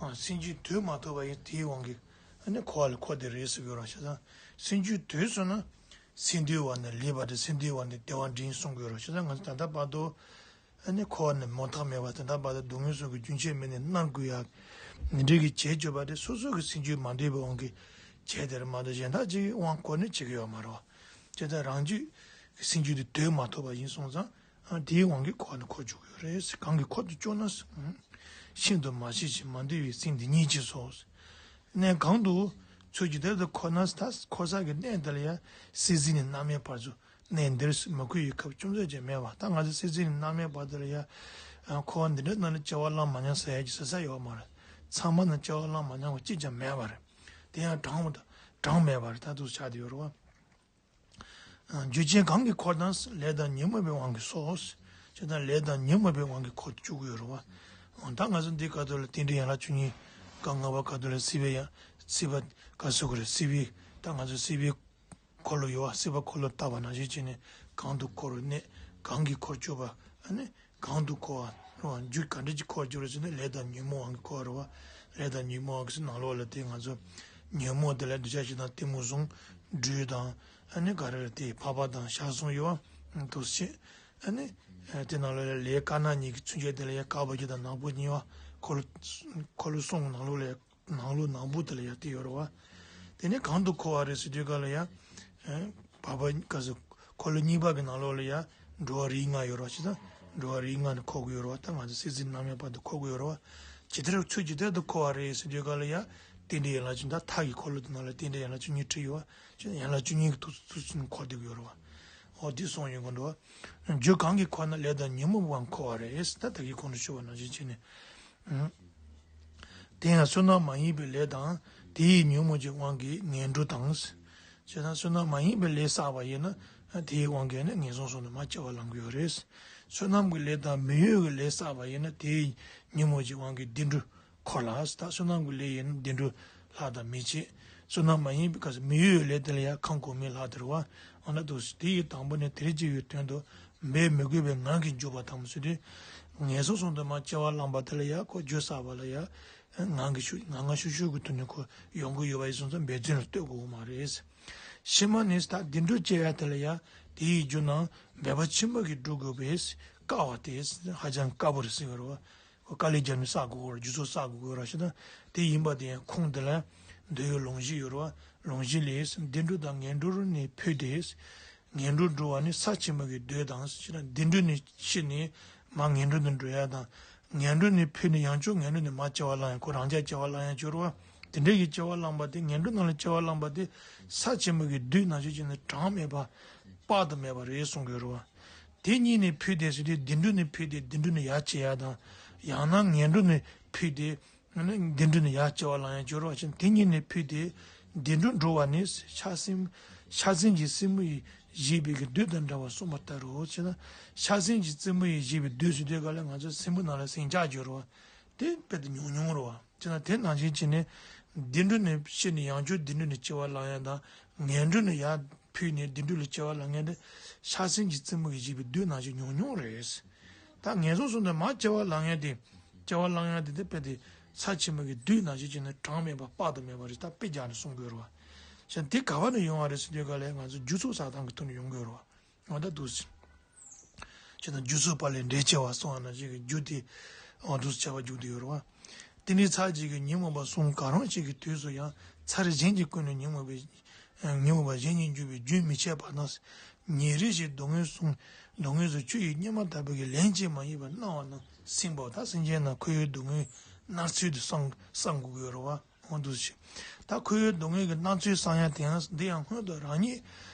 ཨ་སེམས་རྒྱུད་འདུལ་མ་ཐུབ་པ་ཡིན་དེའི་དབང་གིས་ཨ་ནི་འཁོར་བ་ལ་འཁོར་དེ་རེད་ཟེར་གྱི་ཡོད་རེད་བ། བྱས་ཙང་སེམས་རྒྱུད་འདུལ་སོང་ན་སེམས་འདུལ་བ་ནི་ལེགས་པ་དང་སེམས་འདུལ་བ་ནི་བདེ་བ་འབྲིང་གསུང་གི་ཡོད་རེད། བྱས་ཙང་ང་ཚོ་ད་ལྟ་བར་དུ། ཨ་ནི་འཁོར་བ་ནི་མུ་མཐའ་མེད་པ་དེ་འདྲ་བར་དུ་སྡུག་བསྔལ་གསུམ་གྱི་རྒྱུན་ཆད་མེད་ནས་མནར་དགོས་ཡ། འདི་འདྲའི་གི་བྱས་བཅུག་པ་དེ་སོ་སོ་གི་སེམས་རྒྱུད་མ་འདུལ་བའི་དབང་གིས་བྱས་དེ་རེད་མ་གཏོགས་གཞན་དག་ཅིག་གི་དབང་གོ་ནས་བྱེད་ཀྱི་ཡོད་མ་རེད་བ། བྱས་ཙང་རང་རྒྱུད་ཀྱི་སེམས་རྒྱུད་དེ་འདུལ་མ་ཐུབ་པ་ཡིན་སོང་ཙང་། ཨ་དེའི་དབང་གིས་འཁོར་བ་ནི་འཁོར་བཅུག་གི་ཡོད་རེད། གང་གིས་འཁོར་དུ་བཅུག་ན། ཤིན་ཏུ་མ་ཤེས་ཤིང་མ་འདུལ་བའི་སེམས་འདི་ཉིད་ཀྱིས་སོ། གནས་གང་དུ་ཚུལ་ཇི་ལྟར་དུ་འཁོར་ན། ད་འཁོར་ས་གི་གནས་དེ་ལ་ཡང་སྲིད་རྩེ་ནས་མནར་མེད་བར་དུ། གནས་འདིར་མི་མཁོ་བའི་ཁབ་ཅུང་ཟད་ཀྱང་མེད་པ། ད་ང་ཚོ་སྲིད་རྩེ་ནས་མནར་མེད་བར་དུ་ལ་ཡང་འཁོར་བ་འདི་འདྲ་ནང་ལ་སྐྱེ་བ་བླངས་མ་མྱོང་ཟེར་ཡ་ཅིག་ཟེར་ས་ཡོད་མ་རེད། ཚང་མ་ནང་སྐྱེ་བ་བླངས་མ་མྱོང་བ་གཅིག་ཀྱང་མེད་པ་རེད། དེ་ཡང་གྲངས་མེད་པ་རེད། ད་དུ་ཆགས་བསྡད་ཡོད་རེད་བ། རྒྱུ་ཅན་གང་གིས་འཁོར་དང་། ལས་དང་ཉོན་མོངས་པའི་དབང་གིས་སོ། བྱས་ཙང་ལས་དང་ཉོན་མོངས་པའི་དབང་གིས་འཁོར་བཅུག་གི་ཡོད་རེད་བ། ད་ང་ཚོ་འདི་ག་དུས་ལ་རྟེན་འབྲེལ་ཡན་ལག་བཅུ་གཉིས་ཀ་ལྔ་པ་ག་དུས་ལ་སྲིད་པའི་ཡང་སྲིད་པ་ག་ཟེར་དགོས་རེད། སྲིད་པའི་ད་ང་ཚོ་སྲིད་པའི་འཁོར་ལོ་ཡོད་བ། སྲིད་པ་འཁོར་ལོ་བཏབ་པ་ནང་བཞིན་བྱས་ནས་གང་དུ་འཁོར་བའི་གནས། གང་གིས་འཁོར་བཅུག་པ། ཨ་ནི་གང་དུ་འཁོར་བ་རེད་བ། རྒྱུ་ག་འདྲ་ཅིག་འཁོར་བཅུག་རེད་ཟེར་ན་ལས་དང་ཉོན་མོངས་དབང་གིས་འཁོར་བ་རེད་བ། ལས་དང་ཉོན་མོངས་དབང་གིས་ནང་ལོགས་ལ་དེ་ང་ཚོ་ཉོན་མོངས་དེ་ལ་འདོད་ཆགས་ཞེ་སྡང་གཏི་མུག་གསུམ། སྦྲུལ་དང་ཨ་ནི་ག་རེ་རེད། དེ་འཕགས་པ་དང་ཞག་གསུམ་ཡོད་བ། འདུ་བྱེད། ཨ་ནི་དེ་ནང་ལོགས་ལ་ལས་དཀར་ནག་གཉིས་ཀྱི་ཚུན་ཆད་དེ་ལ་ཡང་དཀར་པོ་གཅིག་དང་ནག་པོ་གཉིས་ཡོད་བ། འཁོར་ལོ་འཁོར་ལོ་གསུམ་གྱི་ནང་ལོགས་ལ་ཡང་ནང་ལོགས་ནང་པོ་དེ་ལ་ཡང་དེ་ཡོད་རེད་བ། དེ་ནས་གང་དུ་འཁོར་བ་རེད་ཟེར་དུས་ག་ལ་ཡང་། ཨ་བར་པ་ག་ཟེར། འཁོར་ལོ་གཉིས་པ་གི་ནང་ལོགས་ལ་ཡང་འགྲོ་བ་རིགས་ལྔ་ཡོད་རེད་བ། བྱས་ཙང་འགྲོ་བ་རིགས་ལྔ་ནི་འཁོར་གྱི་ཡོད་རེད་བ། ད་ང་ཚོ་སྲིད་རྩེ་མནར་མེད་བར་དུ་འཁོར་གྱི་ཡོད་རེད་བ། ཇི་ལྟར་ཚུལ་ཇི་ལྟར་དུ་འཁོར་བ་རེད་ཟེར་དུས་ག་ལ་ཡང་རྟེན་འབྲེལ་ཡན་ལག་བཅུ་གཉིས། ད་མཐའ་གི་འཁོར་ལོ་དེ་ནང་ལ་རྟེན་འབྲེལ་ཡན་ལག་བཅུ་གཉིས་བྲིས་ཡོད་བ། བྱས་ཙང་ཡན་ལག་བཅུ་གཉིས་ཀྱི་ཐུགས་སུ་ཚུལ་འཁོར་བསྡད་ཀྱི་ཡོད་རེད་བ། འོ་འདི་གསུངས་ཡོང་གི་འདུག་རྒྱུ་གང་གིས་འཁོར་ན། ལས་དང་ཉོན་མོངས་པའི་དབང་འཁོར་བ་རེད། ད་ད་གིན་གོང་དུ་ཞུས་པ་ནང་བཞིན་བྱས་ནས། དེ་ཡང་བསོད་ནམས་མ་ཡིན་པའི་ལས་དང་། དེ་ཡི་ཉོན་མོངས་ཀྱི་དབང་གིས་ངན་འགྲོ་དང་། བྱས་ཙང་བསོད་ནམས་མ་ཡིན་པའི་ལས་བསགས་པ་ཡིན་ན་དེའི་དབང་གིས་ནི་ངན་སོང་སོང་དུ་མར་སྐྱེ་བ་བླང་གི་ཡོད་རེད། བསོད་ནམས་ཀྱི་ལས་དང་མི་གཡོ་བའི་ལས་བསགས་པ་ཡིན་ན་དེའི་ཉོན་མོངས་ཀྱི་དབང་གིས་བདེ་འགྲོ་འཁོར་ལ། ད་བསོད་ནམས་ཀྱི་ལས་ཡིན་ན་བདེ་འགྲོ་ལྷ་དང་མི་བྱེད། བསོད་ནམས་མ་ཡིན་པའི་སྐབས་སུ་མི་གཡོ་བའི་ལས་དེ་ལ་ཡང་ཁམས་གོང་མའི་ལྷ་དེ་རེད་བ། འོ་ན་འདུག་སེ་དེ་ཡི་དང་པོ་ནས་དེ་རིགས་ཀྱི་ཡུལ་དོན་དུ་འབད་མི་དགོས་པའི་ངང་གིས་འཇུག་པ་དང་ཟེར་དུས། ངན་སོང་གསུམ་དུ་མར་སྐྱེ་བ་བླངས་པ་དེ་ལ་ཡང་ཁོ་རྒྱུ་བསགས་པ་ལ་ཡང་ངང་གིས་ཤུགས་ངང་ངང་ཤུགས་ཤུགས་ཀྱི་ཐོག་ནས་ཁོ་ཡོང་གི་ཡོད་པ་ཡིན་སོང་ཙང་འབད་བརྩོན་ལ་ལྟོས་དགོས་མ་རེད། ཕྱི་མ་ནས་ད་བདེ་འགྲོ་སྐྱེ་ཡ་དེ་ལ་ཡང་དེ་ཡི་རྒྱུ་རྣམས་འབད་པ་ཆེན་པོ་གིས་སྒྲུབ་དགོས་པས་དཀའ་བ་སྟེ། ཧ་ཅང་དཀའ་པོ་རེད་ཟེར་གྱི་རེད་བ། ཁོ་དཀའ་ལས་རྒྱབ་ནས་བསགས་དགོས་ཀྱི་རེད། རྒྱུ་ཚོགས་བསགས་དགོས་ཀྱི་རེད་ཟེར་ན། དེ་ཡིན་པ་དེ་ཡང་ཁུངས་དེ་ལ་འདོད་ཡོན་ལོངས་སྤྱོད་ཡོད་རེད་བ། ལོངས་སྤྱོད་ལས་བདེ་འགྲོ་དང་ངན་འགྲོ་ནས་འཕོས་ཏེ། ངན་འགྲོར་འགྲོ་བ་ནི་ས་ཆེན་པོ་གི་རྡུལ་དང་ཟེར་ན། བདེ་འགྲོ་ནས་ཤི་ནས་མར་ངན་འགྲོ་དུ་འགྲོ་ཡ་དང་། ངན་འགྲོ་ནས་འཕོས་ནས་ཡང་བསྐྱར་ངན་འགྲོ་ནས་མར་སྐྱེ་བ་བླངས་ཡ། ཁོ་རང་ཅག་སྐྱེ་བ་བླངས་ཡ་ཅིག་ཡོད་རེད་བ། དེ་འདྲའི་གི་སྐྱེ་བ་བླངས་པ་དེ་ངན་འགྲོ་ནང་ལ་སྐྱེ་བ་བླངས་པ་དེ་ས་ཆེན་པོ་གི་རྡུལ་ནང་བཞིན་བྱས་ནས་གྲངས་མེད་པ་དཔག་ཏུ་མེད་པ་རེད་གསུང་གི་ཡོད་རེད་བ། དེ་གཉིས་ནས་འཕོས་ཏེ་ཟེར་དུས་བདེ་འགྲོ་ནས་འཕོས་ཏེ་བདེ་འགྲོ་ནས་ཡར་སྐྱེ་ཡ་དང་། ཡང་ན་ངན་འགྲོ་ནས་འཕོས་ཏེ་བདེ་འགྲོ་ནས་ཡར་སྐྱེ་བ་བླང་ཡ་སྦྱོར་བ་ཅན་དེ་གཉིས་ནས་འཕོས་ཏེ་བདེ་འགྲོར་འགྲོ་བ་ནི་ཆགས་སེམས་ཆགས་སེམས་ཀྱི་སེན་མོ་ཡིས་བཞེས་པའི་གི་རྡུལ་དང་འདྲ་བར་གསུངས་པ་ལྟར་རོ། ཅེ་ན། ཆགས་སེམས་ཀྱི་སེན་མོ་ཡིས་བཞེས་པའི་རྡུལ་ཟེར་དུས་ག་ལ་ང་ཚོ་སེན་མོ་ནང་ལ་ཟིང་ཆགས་སྦྱོར་བ། དེ་དཔེ་དེ་ཉུང་ཉུང་རེད་བ། དེ་ན་དེ་ནང་བཞིན་བྱས་ནས་བདེ་འགྲོ་ནས་ཤི་ནས་ཡང་བསྐྱར་བདེ་འགྲོ་ནས་སྐྱེ་བ་བླང་ཡ་དང་། ངན་འགྲོ་ནས་ཡར་ཕུད་ནས་བདེ་འགྲོ་ལ་སྐྱེ་བ་བླང་ཡ་དེ་ཆགས་སེམས་ཀྱི་རྩེ་མོ་གིས་བྱས་པའི་བདུད་ནང་བཞིན་ཉུང་ཉུང་རེད། ད་ངན་སོང་གསུམ་དུ་མར་སྐྱེ་བ་བླང་ཡ་དེ་སྐྱེ་བ་བླང་ཡ་དེ་དེ་དཔེ་དེ་ཚབས་ཆེན་པོ་གི་བདུད་ནང་བཞིན་བྱས་ནས་གྲངས་མེད་པ་དཔག་ཏུ་མེད་པ་རེད། ད་དཔེ་རྒྱག་ནས་གསུང་དགོས་རེད་བ། བྱས་ན་དེ་ག་བ་ནས་ཡོང་བ་རེད་ཟེར་དུས་ག་ལ་ང་ཚོ་རྒྱུ་ཚོགས་བསགས་སྟངས་ཀྱི་ཐོག་ནས་ཡོང་དགོས་རེད་བ། འོ་ད་འདུག་སེ། བྱས་ན་རྒྱུ་ཚོགས་པ་ལས་འབྲས་སྐྱེ་བ་གསུངས་པ་ནང་བཞིན་གྱི་རྒྱུ་དེ་འོ་འདུག་སེ་བྱ་བ་རྒྱུག་བསྡད་ཡོད་རེད་བ། དེ་ནས་ཚར་གཅིག་གི་ཉོན་མོངས་པ་གསུམ་གང་རུང་གཅིག་གི་དུས་སུ་ཡང་ཚར་གཞན་གྱིས་ཀུན་ནས་ཉོན་མོངས་པའི་ཉོན་མོངས་པ་གཞན་ཉིད་འཇུག་པའི་རྒྱུན་མི་འཆད་པ་ན། ཉེ་རིང་ཞེས་སྡུག་བསྔལ་གསུམ་སྡུག་བསྔལ་གསུམ་ཆུ་ཡི་སྙེ་མ་ལྟ་བུ་གིས་ལན་གཅིག་མ་ཡིན་པར་སྣང་བ་རྣམས་སེམས་པའོ། ད་སེམས་ཅན་རྣམས་འཁོར་བའི་སྡུག་བསྔལ་མནར་ཚུལ་དེ་བསམ་བསམ་དགོས་ཀྱི་ཡོད་རེད་བ། འོ་འདུག་སེ། ད་འཁོར་བའི་སྡུག་བསྔལ་གྱི་སྣང་ཚུལ་བསམ་ཡ་དེ་ཡང་འདི་ཡང་སྔོན་དུ་རང་ཉིད་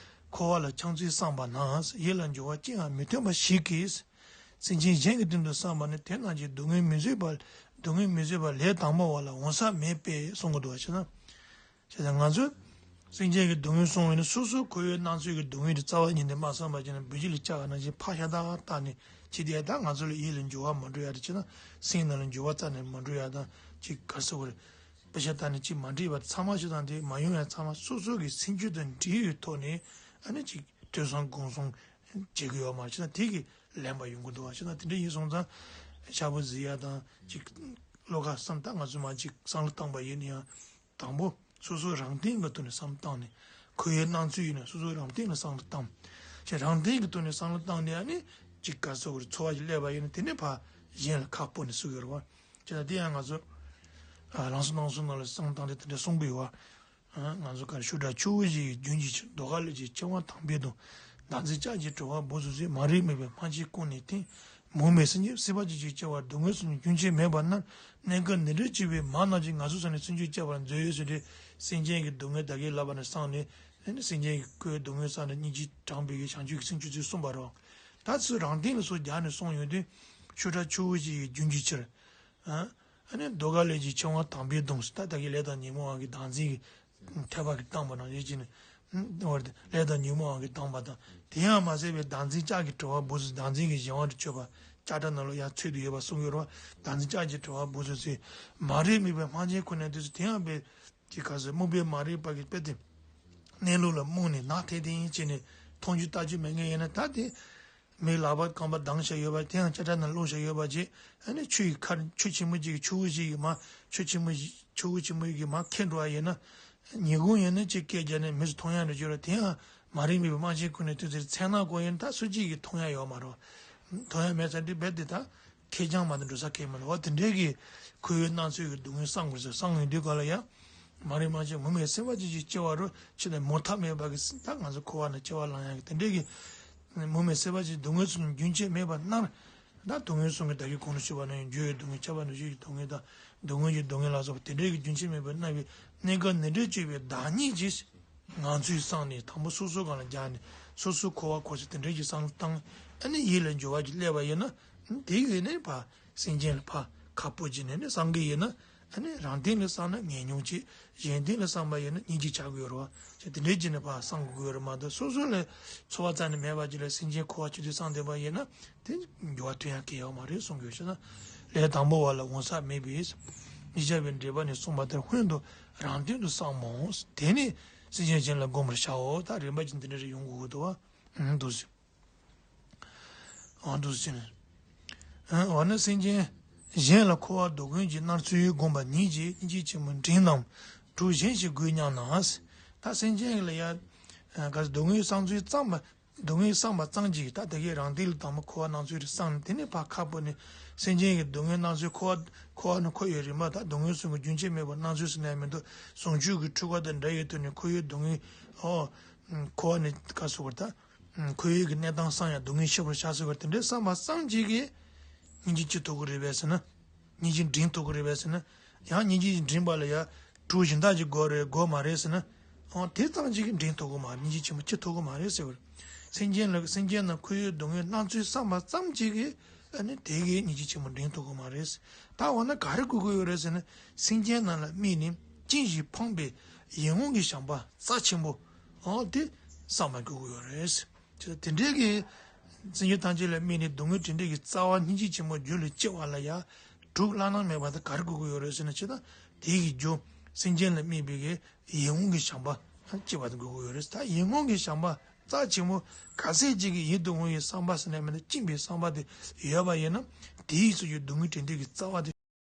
འཁོར་བ་ལ་འཁྱམས་ཚུལ་བསམ་པ་ན་ཡིད་ལ་འགྱུར་བ་ཅི་ཡང་མི་ཐོན་པ་ཞིག་གིས། སེམས་ཅན་གཞན་གྱི་དོན་དུ་བསམ་པ་ནི་དེ་རྣམས་ཀྱི་སྡུག་བསྔལ་མི་བཟོད་པ། སྡུག་བསྔལ་མི་བཟོད་པ་ལས་དང་པོ་བ་ལ་འོང་ས་མེད་པས་གསུང་གི་འདུག་བ། བྱས་ན། བྱས་ཙང་ང་ཚོས་སེམས་ཅན་གྱི་སྡུག་བསྔལ་གསུང་བས་ནི་སོ་སོའི་འཁོར་བའི་སྣང་ཚུལ་གྱི་སྡུག་བསྔལ་དེ་རྩ་བ་ཉིད་ནས་མ་བསམ་པ་བྱས་ན་བུ་གཅིག་ལ་བཅག་པ་ནང་བཞིན་ཕར་ཤ་སྟག་བཏང་ནས་ཅི་སྟེ་ད་ང་ཚོ་ལ་ཡིད་ལ་འགྱུར་བ་མ་འགྲོ་ཡ་དེ་བྱས་ན་སེམས་ནང་ལ་འགྱུར་བ་རྩ་ནས་མ་འགྲོ་ཡ་དང་ཅིག་ག་རེ་ཟེར་དགོས་རེད། དཔེ་ཆ་ལྟ་ནས་ཅིག་མ་འགྲིག་པ་ཚང་མ་ཞིག་དང་དེ་མ་ཡོང་ཡ་ཚང་མ་སོ་སོ་གི་སེམས་རྒྱུད་དང་འདྲེས་ཡོད་ཐོག་ནས་ཨ་ནི་ཅིག་ཐོས་བསམ་སྒོམ་གསུམ་བྱེད་ཀྱི་ཡོད་མ་རེད། བྱས་ན་དེ་གི་ལན་པ་ཡོང་གི་འདུག་བ། བྱས་ན་དེ་འདྲ་ཡིན་སོང་ཙང་ཤ་བོ་གཟིགས་ཡ་དང་ཅིག་བློ་ཁ་བསམ་ད་ང་ཚོ་མ་ཅིག་བསམ་བློ་བཏང་པ་ཡིན་ན་ཡང་དང་པོ་སོ་སོ་རང་སྟེང་གི་ཐོག་ནས་བསམ་བློ་བཏང་ནས་འཁོར་བའི་སྣང་ཚུལ་ཡིན་ན་སོ་སོ་རང་སྟེང་ལ་བསམ་བློ་བཏང་། ཅིག་རང་སྟེང་གི་ཐོག་ནས་བསམ་བློ་བཏང་ནས་ཨ་ནི་ཅིག་ག་རེ་ཟེར་དགོས་རེད། ཚོར་བ་ཞིག་སླེབས་པ་ཡིན་ན་དེ་ནས་ཕར་གཞན་ལ་ཁ་སྤོ་ནས་གསུང་གི་ཡོད་རེད་བ། བྱས་ན་དེ་ཡང་ང་ཚོ་ཨ་ལམ་སང་སྣང་གསུམ་ནང་ལ་བསམ་བློ་བཏང་སྟེ་དེ་འདྲ་གསུང་གི་ཡོད་བ། ཨ་ང་ཚོ་གར་ཤུགས་དྲག་ཆུ་བོ་བཞི་ཡི་རྒྱུན་གྱི་ཕྱིར། རྡོ་ཁ་ལས་ཀྱི་ཆེ་བ་དང་པོའི་དུང་། བདག་འཛིན་ལྕགས་ཀྱི་དྲི་བ་སྦུབས་སུ་ཚུད། མ་རིག་མུན་པའི་སྨག་ཆེན་ཀུན་ནས་ཐིམ། མུ་མེད་སེམས་ཅན་སྲིད་པ་གཅིག་གི་སྐྱེ་བ་སྡུག་བསྔལ་གསུམ་རྒྱུན་ཆད་མེད་པར་མནར། གནས་སྐབས་ནད་རིམས་བཅས་པའི་མ་རྣམས་ཀྱིས་ངན་སོང་ས་ནས་ཚུན་ཆད་བསྐྱབ་པར་མཛོད་ཟེར་ཏེ་སེམས་ཅན་གྱི་སྡུག་བསྔལ་བདག་གིས་ལག་པ་ནས་བསམ་ནས་ཨ་ནི་སེམས་ཅན་གྱི་ཁོའི་སྡུག་བསྔལ་བསམ་ནས་སྙིང་རྗེ་དྲངས་པའི་གི་བྱང་ཆུབ་ཀྱི་སེམས་ཆུ་ཚོད་གསུངས་པ་རེད། ད་ཚུར་རང་སྟེང་ལ་སོ་རྒྱག་ནས་སོང་ཡོང་དུས་ཤུགས་དྲག་ཆུ་བོ་བཞི་ཡི་རྒྱུན་གྱི་ཕྱིར། ཨ་ནི་རྡོ་ཁ་ལས་ཀྱི་ཆེ་བ་དང་པོའི་དུང་ཟེར། ད་ད་གིན་ལས་དང་ཉོན་མོངས་པ་གི་བདག་འཛིན་གྱི་ཐེག་པ་གིས་བཏང་པ་ནང་བཞིན་བྱས་ནས། ཨ་ནི་ལས་དང་ཉོན་མོངས་པ་གིས་བཏང་པ་དང་དེ་ཡང་མ་ཟད་པའི་བདག་འཛིན་ལྕགས་ཀྱི་དྲི་བ་སྦུབས་སུ། བདག་འཛིན་གྱི་གཞན་དབང་དུ་གྱུར་པ་ལྕགས་སྒྲ་ནང་ལ་ཡང་ཚུད་དུ་ཡོད་པ་གསུང་གི་ཡོད་རེད་བ། བདག་འཛིན་ལྕགས་ཀྱི་དྲི་བ་སྦུབས་སུ་ཚུད། མ་རིག་མུན་པའི་སྨག་ཆེན་ཀུན་ནས་ཐིམ་ཟེར། དེ་ཡང་དཔེ་ཅིག་ག་ཟེར་རྨུགས་པའི་མ་རིག་པ་གིས་དཔེ་དེ་གནས་ལུགས་ལ་རྨུགས་ནས་ནག་ཐིང་ཐིང་བྱས་ནས་མཐོང་རྒྱུ་ལྟ་རྒྱུ་མེད་མཁན་ཡིན་ན་ད་དེ། མིའི་ལག་པ་རྐང་པ་བརྡུངས་བཞག་ཡོད་པ་དེ་ཡང་ལྕགས་སྒྲ་ནང་བླུགས་བཞག་ཡོད་པ་ཅིག་ཨ་ནི་ཆུ་ཡི་ཁར་ཆུ་ཆེན་མོ་ཅིག་གིས་ཆུ་བོ་ཞིག་གིས་མར་ཆུ་ཆེན་མོ་ཞིག་ཆུ་བོ་ཆེན་མོ་ཞིག་གིས་མར་ཁྱེར་འགྲོ་བ་ཡིན་ན། ཉིན་གུང་ཡིན་ན་ཅིག་སྐད་རྒྱག་ནས་མི་ཚོས་མཐོང་ཡག་འགྲོ་རྒྱུ་རེད། དེ་ཡང་མ་རིག་མུན་པའི་སྨག་ཆེན་ཀུན་ནས་ཐིམ་ཟེར། མཚན་ནག་གོ་ཡིན་ད་སུ་གཅིག་གིས་མཐོང་ཡག་ཡོད་མ་རེད། མཐོང་ཡག་མེད་ཙང་དེ་རྦད་དེ་ད་ཁེར་རྐྱང་མ་གཏོགས་འགྲོ་ས་གང་ཡང་མ་རེད། འོ་དེ་འདྲའི་གི་འཁོར་བའི་སྣང་ཚུལ་གྱི་སྡུག་བསྔལ་བསམ་དགོས་ཟེར། བསམ་ཡོང་དུས་ག་ལ་ཡ། མ་རིག་སྨག་ཆེན་མུ་མེད་སེམས་པ་གཅིག་གི་སྐྱེ་བ་རུ་ཕྱིན་ནས་མུ་མཐའ་མེད་པ་གི་ད་ང་ཚོ་འཁོར་བ་ནས་སྐྱེ་བ་བླང་ཡག་གི་དེ་འདྲའི་གི་མུ་མེད་སེམས་པ་གཅིག་སྡུག་བསྔལ་གསུམ་རྒྱུན་ཆད་མེད་པར་མནར། ད་སྡུག་བསྔལ་གསུམ་གྱི་བདག་གིས་གོང་དུ་ཞུས་པ་ནང་བཞིན་རྒྱུ་ཡི་སྡུག་བསྔལ། ཁྱབ་པ་ནུས་ཤུགས་ཀྱི་སྡུག་བསྔལ་དང་སྡུག་བསྔལ་གྱི་སྡུག་བསྔལ་ལ་སོགས་པ་དེ་འདྲའི་གི་རྒྱུན་ཆད་མེད་པར་མནར་བའི་གནས་སྐབས་ནད་རིམས་བཅས་པའི་བདག་ཉིད་ཀྱིས་ངང་ཚུལ་བསམ་ནས་དང་པོ་སོ་སོ་སྒང་ལ་རྒྱག་ནས་སོ་སོའི་འཁོར་བ་འཁོར་ཚུལ་དེ་འདྲའི་གི་བསམ་བློ་བཏང་། ཨ་ནི་ཡིད་ལ་འགྱུར་བ་ཅིག་སླེབས་པ་ཡིན་ན་དེ་ཡིས་ནི་ཕར་སེམས་ཅན་ལ་ཕར་ཁ་སྤོ་བྱས་ནས་ནི་བསམ་གི་ཡིན་ན། ཨ་ནི་རང་སྟེང་ལ་བསམ་ན་ངན་སྙོམས་བྱེད། གཞན་སྟེང་ལ་བསམ་པ་ཡིན་ན་སྙིང་རྗེ་ཆགས་ཀྱི་ཡོད་རེད་བ། ཅེས་དེ་འདྲའི་བྱས་ནས་ཕར་བསམ་དགོས་ཀྱི་ཡོད་རེད་མ་གཏོགས་སོ་སོ་ལ་ཚོར་བ་རྩ་ནས་མེད་པ་ཅིག་ལ་སེམས་ཅན་འཁོར་བ་ཆུད་དུ་བསམ་བསྡད་པ་ཡིན་ན་དེ་འགྱུར་བ་ཐོན་ཡག་གི་ཡོད་མ་རེད་གསུང་གི་ཡོད། བྱས་ན་ལས་དང་པོ་བ་ལ་འོང་ས་མེད་པས། ཉེར་བརྒྱད་པའི་འགྲེལ་པ་ནས་གསུངས་པ་ལྟར་སྔོན་དུ་རང་སྟེང་དུ་བསམ་མོ། དེ་ནས་སེམས་ཅན་གཞན་ལ་བསྒོམ་པར་བྱའོ། ད་རིམ་པ་ཅིག་འདི་འདྲ་རེ་ཡོང་དགོས་ཀྱི་འདུག་བ། འདུག་ཟེར། འོ་འདུག་ཟེར་ནས། འོ་ན་སེམས་ཅན་གཞན་ལ་འཁོར་བ་སྡུག་བསྔལ་གྱི་མནར་ཚུལ་བསྒོམ་པ་ཉིད་ཀྱིས་སྙིང་རྗེ་ཆེན་པོ་འབྲིང་ནམ་གྲུ་གཞན་ཞིག་དགོས་སྙམ་ན། ད་སེམས་ཅན་ལ་ཡ། ག་སྡུག་བསྔལ་བསམ་ཚུལ་བརྩམས་པ། སྡུག་བསྔལ་བསམ་པ་ཙམ་གྱིས་ད་དེ་གའི་རང་སྟེང་ལ་དང་པོ་འཁོར་བ་སྣང་ཚུལ་རེ་བསམ་ནས་དེ་ནས་ཕར་ཁ་སྤོ་ནས་སེམས་ཅན་གྱི་སྡུག་བསྔལ་སྣང་ཚུལ་འཁོར་བ་འཁོར་བ་ནི་འཁོར་བའི་རིམ་པ་དང་སྡུག་བསྔལ་གསུམ་གྱི་རྒྱུན་ཆད་མེད་པར་སྣང་ཚུལ་ཟེར་ནས་མི་འདུག་ཟུང་འཇུག་གི་འཁྲུལ་འཁོར་དང་འདྲ་བའི་ཐོག་ནས་འཁོར་བའི་སྡུག་བསྔལ་ཨོ། འཁོར་བ་ནི་ག་སོགས་པར་ད། འཁོར་བའི་གི་གནས་སྟངས་བསམ་ཡང་སྡུག་བསྔལ་ཤི་བར་བྱ་ཟེར་བ་དེ་འདྲའི་བསམ་པ་ཙམ་གཅིག་གིས་སྙིང་རྗེ་སྐྱེ་ཐུབ་ཀྱི་རེད་པས་ཟེར་ན། སྙིང་རྗེ་འབྲིང་ཐུབ་ཀྱི་རེད་པས་ཟེར་ན། ཡང་སྙིང་རྗེ་འབྲིང་པ་ལ་ཡང་གྲུ་གཞན་དག་ཅིག་དགོས་རེད་དགོས་མ་རེད་ཟེར་ན། འོ་དེ་ཙམ་གཅིག་གིས་འབྲིང་ཐུབ་ཀྱི་མ་རེད། སྙིང་རྗེ་ཆེན་པོ་སྐྱེ་ཐུབ་ཀྱི་མ་རེད་ཟེར་བ་རེད། སེམས་ཅན་ལ་སེམས་ཅན་རྣམས་འཁོར་བའི་སྡུག་བསྔལ་སྣང་ཚུལ་བསམ་པ་ཙམ་གཅིག་གིས་ཨ་ནི་དེ་གིས་སྙིང་རྗེ་ཆེན་པོ་འབྲིང་ཐུབ་ཀྱི་མ་རེད། ད་འོ་ན་ག་རེ་དགོས་ཀྱི་ཡོད་རེད་ཟེར་ན། སེམས་ཅན་རྣམས་ལ་དམིགས་ནས་སྐྱེངས་ཤིང་ཕངས་པའི་ཡིད་འོང་གི་བྱམས་པ་རྩ་ཆེན་པོ་འོ་དེ་བསམ་པ་དགོས་ཀྱི་ཡོད་རེད། དེ་འདྲའི་གི་སེམས་ཅན་ཐམས་ཅད་ལ་དམིགས་ནས་སྡུག་བསྔལ་དེ་འདྲའི་གི་རྩ་བ་སྙིང་རྗེ་ཆེན་པོ་རྒྱུད་ལ་སྐྱེ་བ་ལ་ཡང་ དྲུག་བླ་ན་མེད་པ་དེ་ག་རེ་དགོས་ཀྱི་ཡོད་རེད་ཟེར་ན། ཅི་ད་དེ་གི་རྒྱུ་སེམས་ཅན་ལ་དམིགས་པའི་གི་ཡིད་འོང་གི་བྱམས་པ་སྐྱེ་བ་དེ་དགོས་ཀྱི་ཡོད་རེད། ད་ཡིད་འོང་གི་བྱམས་པ་རྩ་ཆེན་པོ་ག་ཚད་ཅིག་གི་ཡིད་དུ་འོང་བའི་བསམ་པ་ཟེར་ན་མིན་ན་བཅིངས་པའི་བསམ་པ་དེ་ཡོད་པ་ཡིན་ན། དེའི་སོ་ཡི་སྡུག་བསྔལ་བྲལ་འདོད་ཀྱི་རྩ་བ་དེ་